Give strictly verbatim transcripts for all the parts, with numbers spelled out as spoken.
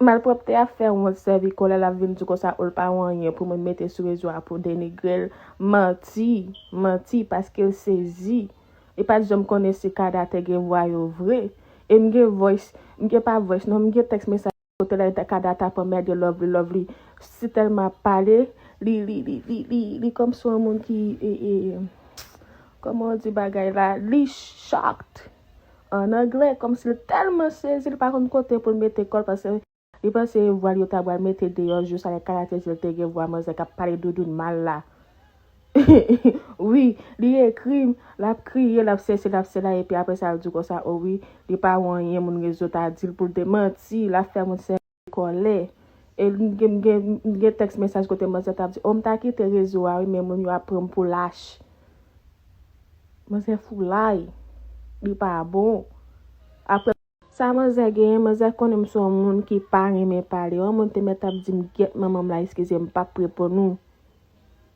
Malpwòpte a fè wont sèvi kòlè, l ap vin di konsa, o, l pa wè anyen pou moun mete sou rezo a pou denigre l. Manti, manti, paske l sezi. Li pa t janm konnen si Kada te gen vwa yo vre. E m gen voice, m gen pa voice, non, m gen tèks mesaj kote la, Kada t ap anmède Lovely, Lovely si tèlman ap pale, li, li, li, li, li, li kòmsi yon moun ki, e, e, kòman w di bagay la, li shocked. An anglè, kòmsi l tèlman sezi, l pa konn kote pou l mete kò l, paske li panse vwa l yo ta pral mete deyò, jou sa lè Kada te di l te gen vwa manzè k ap pale doudoun mal la. Wi, li ekri m, l ap kriye, l ap sesi, l ap sela, epi apre sa, l di konsa, o wi, li pa wè anyen, moun rezo ta di l pou l te manti, l ap fè moun sèvi kòlè. E m gen, m gen, m gen tèks mesaj kote manzè t ap di, o, m ta kite rezo a, wi, men moun yo ap pran m pou lach. Manzè foulay, li pa bon. Apre, sa manzè genyen, manzè konnen m se yon moun ki pa renmen pale. Yon moun te mèt ap di m, gyèt manman m la, eskize m, m p ap reponn ou.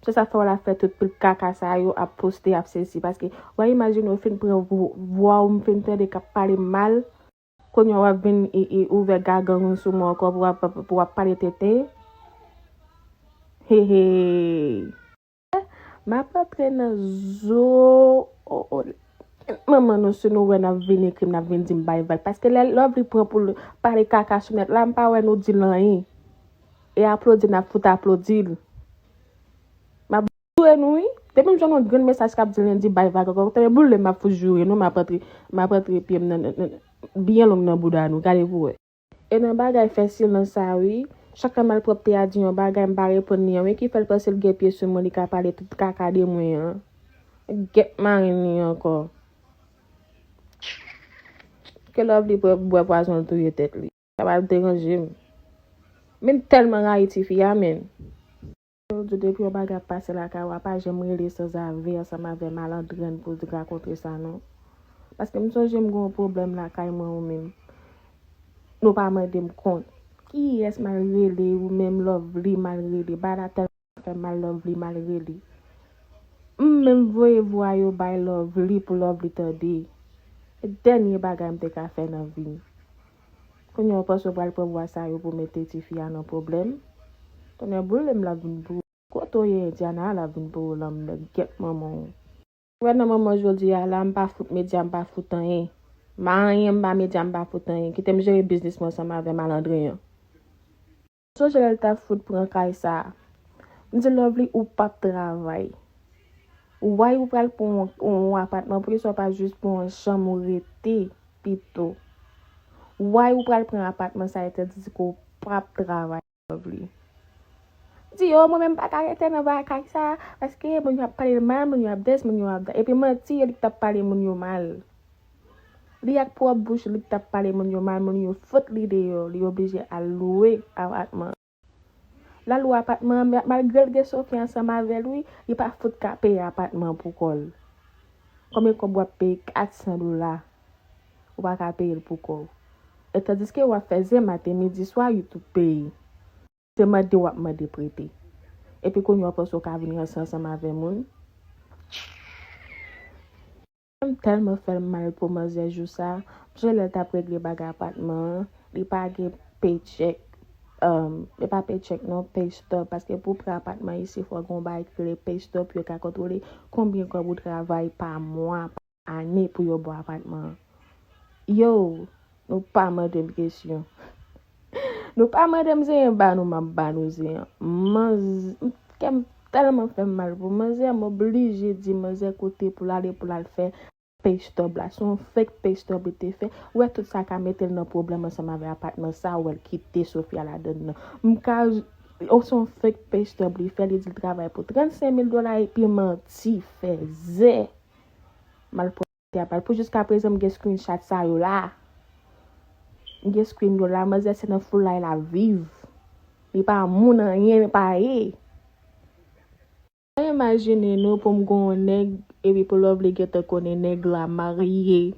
Se sa fè w la fè tout pil kaka sa yo ap poste, ap sesi. Paske, w a imajine w fin pran vo-, vwa w, m fin tande k ap pale m mal. Kounye a w ap vin e, e ouvè gagann ou sou mwen ankò pou w ap, pou w ap pale tenten. He, he. M ap antre nan zo. O, o. Manman nou, si nou wè n ap vin ekri m, n ap vin di m bay vag. Paske lè Lovely pran pou l pale kaka sou nèt la, m pa wè nou di l anyen. E aplodi n ap fout aplodi l. M ap joure nou, wi. Depi m jwenn yon grenn mesaj k ap di l, di bay vag ankò, tande boule m ap fout joure nou, m ap antre, m ap antre pye m nan, nan, nan, byen long nan bouda nou, gade pou wè. E nan bagay fè silans sa, wi. Chak lè malpwòpte a di yon bagay, m pa reponn li anyen, ki fè l panse l gen pye sou mwen, li ka pale tout kaka de mwen an. Gyèt marenn li ankò. Ke Lovely bwè, bwè pwazon l touye tèt li. Sa pa deranje m. Men m tèlman rayi tifi a, men. Yo di depi yon bagay ap pase lakay ou, a pa janm rele sanzave ansanm avè malandren pou di rakonte sa non. Paske m sonje m gen yon pwoblèm lakay mwen ou menm. Nou pa mande m kont. Kiyès m al rele ou menm Lovely m al rele? Bagay la tèlman fè m mal Lovely m al rele. M menm voye vwa yo bay Lovely pou Lovely tande. E dènye bagay m te ka fè nan vi m. Kounye a w panse w pral pran vwa sa yo pou mete tifi a nan pwoblèm? Tonnè boule m l ap vin pou ou. Kote w ye Indiana l ap vin pou ou lanmèd gyèt manman w. Wè nan moman jodi a la m pa fout medya m pa fout anyen. M pa anyen m pa medya m pa fout anyen. Kite m jere biznis mwen ansanm avè malandren an. Sonje lè l t ap fout pran kay sa a. M di Lovely ou p ap travay. Why ou pral pran yon, yon apatman, poukisa w pa jis pran yon chanm ou rete pito? Why ou pral pran apatman sa a etandike w p ap travay Lovely? Di yo, mwen menm m pa ka rete nan bagay sa a, paske moun yo ap pale l mal, moun yo ap dis, moun yo ap da. Epi manti, e li k t ap pale moun yo mal. Li ak pwòp bouch li k t ap pale moun yo mal, moun yo fout li deyò, li oblije al lwe apatman. L al lwe apatman an, malgre l gen Sophie ansanm avè l wi, li pa fout ka peye apatman an pou kò l. Konbyen kòb w ap peye kat san dola, ou pa ka peye l pou kò w. E tandiske w ap fè zen maten, midi, swa, YouTube peye. Se mande w ap mande prete. Epi kounye a w panse w ka vin ranse ansanm avè moun. M tèlman fè l mal pou manzè jou sa. M sonje lè l t ap regle bagay apatman an, li pa gen paycheck. Um, e pa paycheck non, pay stub. Paske pou pran apatman isi, fò gen yon bagay ki rele pay stub pou yo ka kontwole konbyen kòb ou travay pa mwa, pa ane pou yo ba w apatman an. Yo, nou pa mande m kesyon. Nou pa mande m zen an, ba nou, m ap ba nou zen an. Manz-, kè m tèlman fè m mal pou manzè, m oblije di manzè kote pou l ale pou l al fè pay stub la. Se yon fake pay stub li te fè. Ou wè tout sa ka mete l nan pwoblèm ansanm avè apatman sa, ou wè l kite Sophia ladann nan. M ka, o, se yon fake pay stub li fè, li di l travay pou trannsenk mil dola epi manti, fèzè. Malpwòpte a pral. Pou jiskaprezan, m gen screenshot sa yo la. M gen screen yo la. Manzè se nan foulay l ap viv. Li pa moun anyen, li pa ye. Imajine nou pou m gen yon nèg, epi pou Lovely gentan konnen nèg la marye.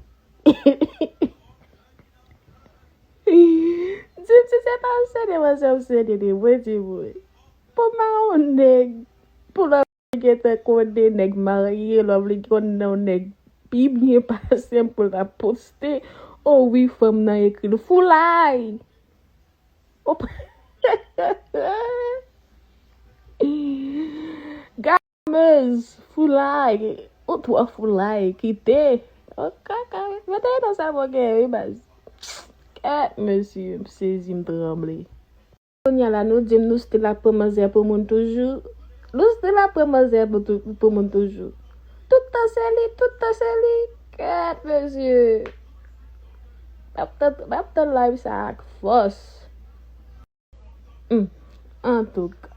Di m si se pa obsede, manzè obsede de mwen, di mwen. Pou m pa yon nèg, pou Lovely gentan konnen nèg marye, Lovely konnen yon nèg pi byen pase m pou l ap poste. O wi, fanm nan ekri l foulay. Op. Gamez, foulay. Ou twò foulay, kite. O kaka, mete nan sa mwen gen, wi, baz. Kèt, mesye, m sezi, m tranble. Kounye a la, nou di m nou still ap pran manzè pou moun toujou. Nou still ap pran manzè pou, tou- pou moun toujou. Tout tan se li, tout tan se li. Kèt, mesye. M ap tann, m ap tann live sa ak fòs. Hmm. Antouka,